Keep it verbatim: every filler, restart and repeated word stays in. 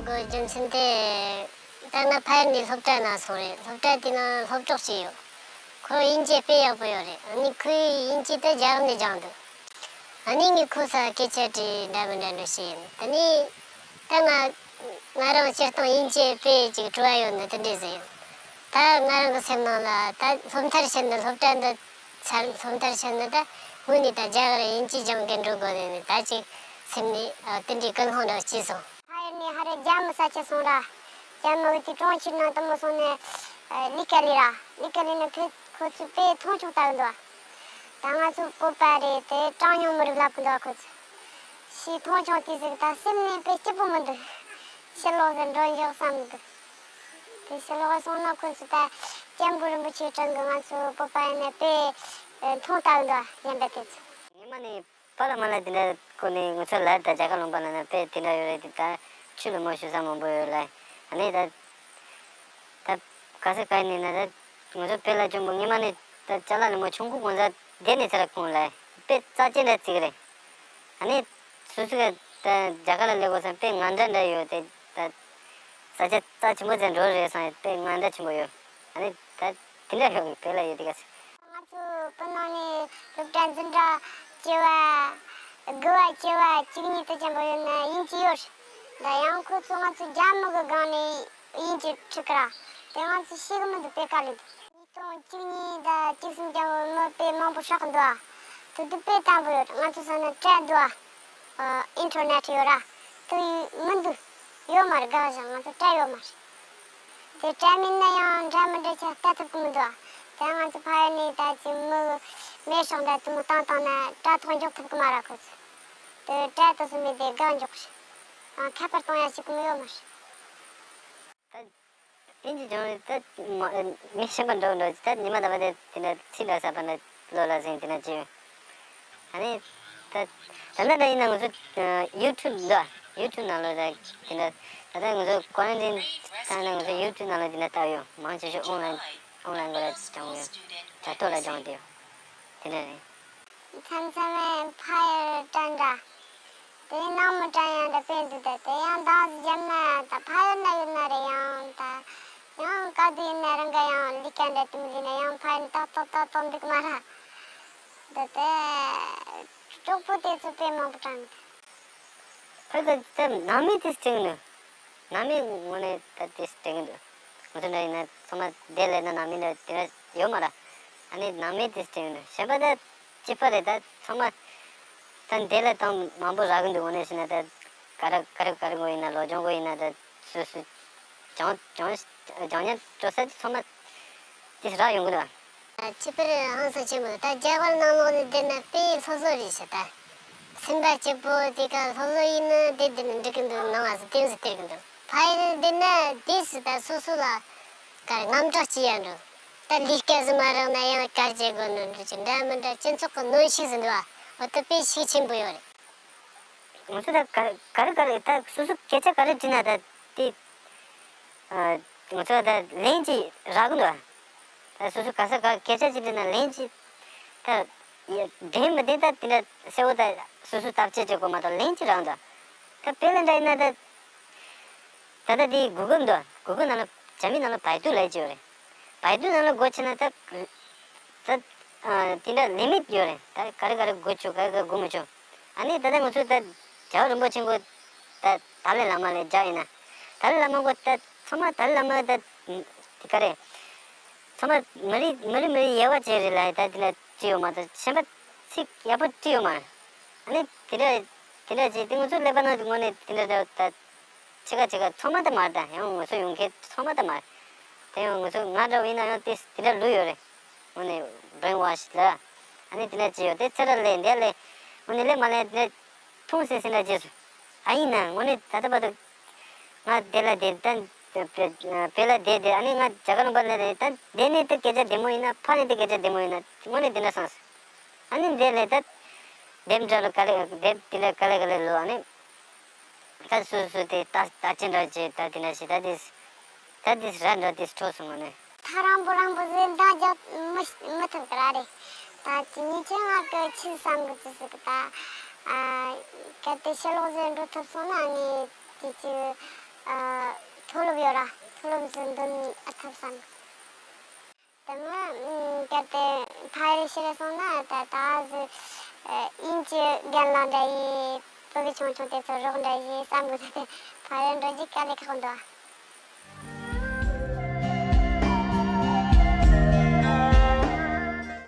གོ་རྒྱུ་མཚན་དེ། ད་ང་ཕ་ཡུལ་ནས་སློབ་གྲྭ་ནང་སོང་རེད། སློབ་གྲྭ་དེ་ནང་སློབ་གྲོགས་ཅིག་ཡོད། ཁོ་དབྱིན་ཇི་དཔེ་ཡག་པོ་ཡོད་རེད། ཨ་ནི་ཁོས་དབྱིན་ཇི་དེ་རྒྱ་གར་ནས་སྦྱངས་འདུག་ཨ་ནི་ངས་ཁོ་ས་སྐད་ཆ་དྲིས་འདྲ་མི་འདྲ་འདྲ་བྱས་ཡིན། ད་ནི་ད་ང་ང་རང་སྤྱིར་བཏང་དབྱིན་ཇི་དཔེ་ཅིག་བྲོ་བ་ཡོད་ནི་དེ་འདྲས་ཟེར་ཡོད། ད་ང་རང་གི་སེམས་ནང་ལ་ད་སློབ་མཐར་ཕྱིན་ནི་སློབ་གྲྭ་འདི་ཚར་སློབ་མཐར་ཕྱིན་ནི་ད་དངོས་ནས་ད་རྒྱ་གར་དབྱིན་ཇི་སྦྱང་གི་འགྲོ་དགོས་ནི་ནི་ད་ཅིག་སེམས་ནས་ཨ་དེ་འདྲའི་ཀུན་སློང་འདྲ་སྐྱེས་སོང་། ཕ་ཡུལ་ནས་ཧ་རེ་རྒྱ་མི་ས་ཆ་སོང་ར། རྒྱ་མི་གི་དེ་གྲོང་ཁྱེར་ནང་དུ་མོ་སོང་ནས་ཨ་ལས་ཀ་ལས་ར། ལས་ཀ་ལས་ནས་ཕེ་ཁོ་ཚོས་དཔེ་མཐོང་ཆུང་ལྟ་གི་འདུག་ད་ང་ཚོ་བོད་པ་རེད་དེ་གྲངས་ཉུང་མི་རིགས་ལབ་གི་འདུག་ཁོ་ཚོས་ཤི་མཐོང་ཆུང་དེ་ཟིག་ད་སེམས་ནས་དཔེ་སྐྱིད་པོ་མི་འདུག་ཕྱི་ལོགས་སུ་འགྲོ་འཇོག་བསམ་གི་འདུག་དེ་ཕྱི་ལོགས་སོང་ན་ཁོ་ཚོས་ད་སྐྱབས་མགོན་རིན་པོ་ཆེ་དྲུང་གི་ང་ཚོ་བོད་པ་ཡིན་ན་དཔེ་མཐོང་ལྟ་གི་འདུག་གཞན་པ་དེ་ཚོ། ངས་མ་ནི། པཱ་ལགས་མ་ལགས་དེ་འདྲ་ཁོ་ནི་ང་ཚོ་ལ་ད་རྒྱ་གར་ལུང་པ་ལ་ན་དཔེ་དེ་འདྲ་ཡོད་རེད། དེ་ད་ཆུ་ལ་མོ་ཞུ་ས་མང་པོ་ཡོད་ལ། ཨ་ནི་ད་ད་ག་ས་ག་ནས་ན་ད་ང་ཚོ་དཔེ་ལ་འཇོན་པོ་ངས་མ་ནི་ད་ཅ་ལག་ལ་མོ་ཆུང་ཀུ་གང་ཟག་དེ་ནས་ཚེ་ར་ཁོང་ལ་དཔེ་རྩ་ཅན་འདྲ་བརྩི་གི་རེད། ཨ་ནི་སོ་སོ་ག་ད་རྒྱ་གར་ལ་སླེབས་དགོས་ས་དཔེ་ང་འདྲ་འདྲ་ཡོད་དེ་ད་ས་ཆ་རྩ་ཆེན་པོ་ཚེ་འགྲོ་རེད་སང་དཔེ་ང་འདྲ་ཆེན་པོ་ཡོད། ཨ་ནི་ད། དེ་འདྲ་ཡོང་བའི་དཔེ་ལ་ཡོད་དེ་ག་ཚོད། ང་ཚོ་བོད་ནང་ནས་སློབ་གྲྭ་འཛིན་གྲྭ་བཅུ་པ། དགུ་པ་བཅུ་པ་བཅུ་གཉིས་དུ་ཅན་པོ་ཡོད་ན་དབྱིན་ཇི་ཡོད་རེད། ད་ཡང་ཁོ་ཚོ་ང་ཚོ་རྒྱ་མི་གི་སྒང་ནས་དབྱིན་ཇི་ཁྲིད་གི་ར། དེ་ང་ཚོ་ཤེས་གི་མི་འདུག་དཔེ་དཀའ་ལས་འདུག་ཉིས་སྟོང་བཅུ་གཉིས་དང་བཅུ་གསུམ་ཅན་པོ་མི་དཔེ་མང་པོ་ཧྲག་གི་འདུག་ཨ། དེ་དུས་དཔེ་དྲང་པོ་ཡོད་རེད། ང་ཚོ་ས་ན་སྤྲད་འདུག་ཨ། ཨ། ཨིན་ཊར་ནེཊ་ཡོད་ར། དེ་མི་འདུག་ཡོད་མ་རེད། དགའ་ཞིང་ང་ཚོ་སྤྲད་ཡོད་མ་རེད། དེ་སྤྲད་མིན་ན་ཡང་འདྲ་མི་འདྲ་ཆ་ལྟ་ཐུབ་ཀྱི་མི་འདུག་ཨ། དེ་ང་ཚོ་ཕ་ཡུལ་ནས་ད་ཅི་མི་མེད་ཤོག་འདྲ་དུ་མོ་བཏང་བཏང་ན་དྲ་ཐོག་འཇོག་ཐུབ་ཀྱི་མ་རེད། ཁོ་ཚོ་དེ་སྤྲད་དུ་སུ་མེད་དེ་དགའ་འཇོག་རེད། ཨ། ཁ་པར་གཏོང་ཡ་ཞིག་གི་མི་ཡོད་མ་རེད། ད་དེ་འདྲ་བྱུང་རེད། ད་མ་མི་གཞན་པ་འགྲོ་འགྲོ་ད་ཉི་མ་ད་བར་དེ་དེ་འདྲ་ཚིག་ལ་ཟ་བ་འདྲ་བློ་ལ་ཟིན་དེ་འདྲ་བྱས་ཡོད། ཨ་ནི་ད་ད་ལྟ་འདྲ་ཡིན་ན་ང་ཚོ་ཡུ་ཊུབ་འདུག་ཡུ་ཊུབ་ནང་ལོགས་ད་དེ་འདྲ་ད་ལྟ་ང་ཚོ་ཀོ་རན་ཊིན་ཚང་ན་ང་ཚོ་ཡུ་ཊུབ་ནང་ལོགས་དེ་འདྲ་ལྟ་ཡོད། མང་ཆེ་ཤོས་ཨོན་ལན་ཨོན་ལན་གོ་ལ་སྦྱང་ཡོད། དྲ་ཐོག་ལ་སྦྱང་བསྡད་ཡོད། དེ་འདྲ་རེད། མཚམས་མཚམས་ཕ་ཡུལ་དྲན་འདྲ། དེ་ནང་མི་དྲན་ཡང་འདྲ་དཔེ་འདུག་ད་དེ་ཡང་འདང་ཟིག་བརྒྱབ་ན་ད་ཕ་ཡུལ་ན་ཡོད་ན་རེད། ཡང་ད་ཡང་ག་དུས་ཡིན་ན་རང་ག་ཡང་ལས་ཀ་འདྲ་དེ་མི་ལས་ན་ཡང་ཕ་ཡུལ་ཏག་ཏག་ཏག་ཏག་འདུག་མ་ར། ད་དེ་གྲོགས་པོ་དེ་ཚོ་དཔེ་མང་པོ་དྲན་འདུག་ཕ་གི་ད་ནང་མི་དེ་སྟེང་ནས་ནང་མི་ངོ་ནས་ད་དེ་སྟེང་འདུག་ང་ཚོ་འདྲ་ཡིན་ན་ཚང་མ་དེ་ལས་ན་ནང་མི་འདྲ་དེ་འདྲ་ཡོད་མ་ར། ཨ་ནི་ནང་མི་དེ་སྟེང་འདུག་གཞན་པ་ད་སྐྱིད་པ་རེད། ད་ཚང་མ་ད་འདི་ལ་དང་མང་པོ་རག་གི་འདུག་འོ་ནས་ཟེར་ན་ད་ག་རེ་ག་རེ་ག་རེ་དགོས་ཡིན་ན་ལོ་སྦྱོང་དགོས་ཡིན་ན་ད་སོ་སོ་སྦྱང་སྦྱང་སྦྱང་ཉན་སྤྲོ་ས་དེ་ཚང་མ་དེ་རག་ཡོང་གི་འདུག་ཁྱད་པར་ཧང་སང་ཆེན་པོ་ད་རྒྱ་གར་ནང་ལོགས་ནས་བསྡད་ན་དཔེ་ལྷོད་ལྷོད་རེད་ཤག་ད་སེམས་པ་སྐྱིད་པོ་དེ་ག་ལྷོད་ལྷོད་ཡིན་ན་བསྡད་བསྡད་ན་འགྲིག་གི་འདུག་ནང་ང་ཚོ་དེ་ཚོ་སྟེར་གི་འདུག་ཕ་ཡུལ་བསྡད་ན་དེ་སུ་ད་སོ་སོ་ལ་ག་རེ་དངངས་སྐྲག་སྐྱེ་ཡ་འགྲོ། ད་ལས་ཀ་ཟིག་མ་རག་ན་ཡང་གར་བྱེད་དགོས་ནོ་འདྲ་ཅིག་འདྲ་མི་འདྲ་སྤྱི་ཚོགས་ཀྱི་གནོན་ཤུགས་ཟིག་འདུག་ཨ། འོ་ད་དཔེ་ཤུགས་ཆེན་པོ་ཡོད་རེད། ང་ཚོ་ད་ག་ག་རེ་ག་རེ་ད་སོ་སོ་སྐད་ཆ་ག་རེ་དྲིས་ན་ད་དེ་ཨ་ང་ཚོ་ད་ལན་ཅིག་རག་གི་འདུག་ཨ། ད་སོ་སོ་ག་ས་ག་སྐད་ཆ་ཅིག་དྲིས་ན་ལན་ཅིག་ད་ཡ་བདེན་མི་བདེན་ད་དེ་འདྲ་གསལ་བོ་ད་སོ་སོ་བརྟག་དཔྱད་བྱེད་དགོས་མ་གཏོགས་ལན་ཅིག་རག་གི་འདུག་ད་དཔེ་ལེན་འདྲ་ཡིན་ན་ད། ད་ལྟ་དེ་གུ་གུལ་འདུག་གུ་གུལ་ནང་ལ་རྒྱ་མི་ནང་ལ་བའི་ཏུ་ལབ་ཅིག་ཡོད་རེད། བའི་ཏུ་ནང་ལ་སྒོ་ཕྱེ་ན་ད་ད་ཨ་དེ་འདྲ་ལི་མིཊ་ཡོད་རེད། ད་ག་རེ་ག་རེ་སྒོ་ཆོག་ག་རེ་ག་རེ་སྒོ་མི་ཆོག་ཨ་ནི་ད་ལྟ་ང་ཚོ་ད་རྒྱལ་བ་རིན་པོ་ཆེ་མགོ་ད་ཏཱ་ལའི་བླ་མ་ལ་རྒྱག་ཡིན་ན་ཏཱ་ལའི་བླ་མ་མགོ་ད་ཚང་མ་ཏཱ་ལའི་བླ་མ་ད་དེ་ག་རེ་ཚང་མ་མི་རིགས་མི་རིགས་མི་རིགས་དབྱེ་བ་ཅན་རེད་ལ་ད་དེ་འདྲ་བྲིས་ཡོད་མ་གཏོགས་གཞན་པ་ཚིག་ཡག་པོ་བྲིས་ཡོད་མ་རེད། ཨ་ནི་དེ་འདྲ་དེ་འདྲ་བྱས་ཏེ་ང་ཚོ་ཀླད་པ་ནང་དུ་དངོས་གནས་དེ་འདྲ་འདྲ་ད། ཕྱི་ཁ་ཕྱི་ཁ་ཚང་མ་ད་མར་ད་ཡང་ང་ཚོ་ཡོང་མཁན་ཚང་མ་ད་མར། དེ་ཡང་ང་ཚོ་ང་འདྲ་བོ་ཡིན་ན་ཡང་དེ་དེ་འདྲ་ལུས་ཡོད་རེད། དངོས་གནས་brainwash ལ། ཨ་ནི་དེ་འདྲ་བྱས་ཡོད་དེ་ཚེ་ར་ལས་འདས་ལས་དངོས་གནས་ལས་མ་ལས་དེ་འདྲ་མཐོང་སྲིད་སྲིད་འདྲ་བྱས་སོང་། ཨ་ཡིན་ན་དངོས་གནས་ད་ལྟ་བར་དུ་ང་དེ་ལ་དེ་ད་བེ་ལ་དེ་དེ་ཨ་ནི་ང་རྒྱ་གར་ལུང་པ་ལ་དེ་ད་དེ་ནས་དེ་སྐད་ཆ་བདེ་མོ་ཡིན་ན་ཕ་ནས་དེ་སྐད་ཆ་བདེ་མོ་ཡིན་ན་དངོས་གནས་དེ་འདྲ་སོང་སོང་། ཨ་ནི་འདི་ལས་ད་དེབ་འདྲ་ལ་ག་ལེ་དེབ་དེ་ལ་ག་ལེ་ག་ལེ་ལོ་ཨ་ནི། ད་སོ་སོ་དེ་ད་ད་ཅི་འདྲ་བྱེད་ད་དེ་འདྲ་བྱེད་ད་དེ་ད་དེ་ར་འདྲ་དེ་འཕྲོ་སོང་ངོ་ནས། ཐ་རང་པོ་རང་པོ་ཟེར་འདང་རྒྱག་མི་མི་ཐུབ་ཀི་ར་རེད། ད་ཅི་ཉིན་ཆེ་ང་གི་ཆི་བསམ་གི་ཅི་ཟིག་གི་ད། ཨ་གལ་ཏེ་ཕྱི་ལོགས་ཟེར་འགྲོ་ཐུབ་སོང་ན་ངས་དེ་ཅི་ ཨ། མཐོ་སློབ་ཡོད་ར། མཐོ་སློབ་ཟིག་འདོན་ཨ་ཐུབ་བསམ། དེ་མ་གལ་ཏེ་ཕ་རི་ཤི་རེ་སོང་ན་ད་ད་ཟིག་དབྱིན་ཇི་རྒན་ལགས་འདྲ་ཡི་བོད་ཀྱི་ཆུང་ཆུང་དེ་ཚོ་རོགས་འདྲ་ཡི་བསམ་གི་འདུག་དེ་ཕ་རི་འགྲོ་རྒྱུ་དཀའ་ལས་ཁག་འདུག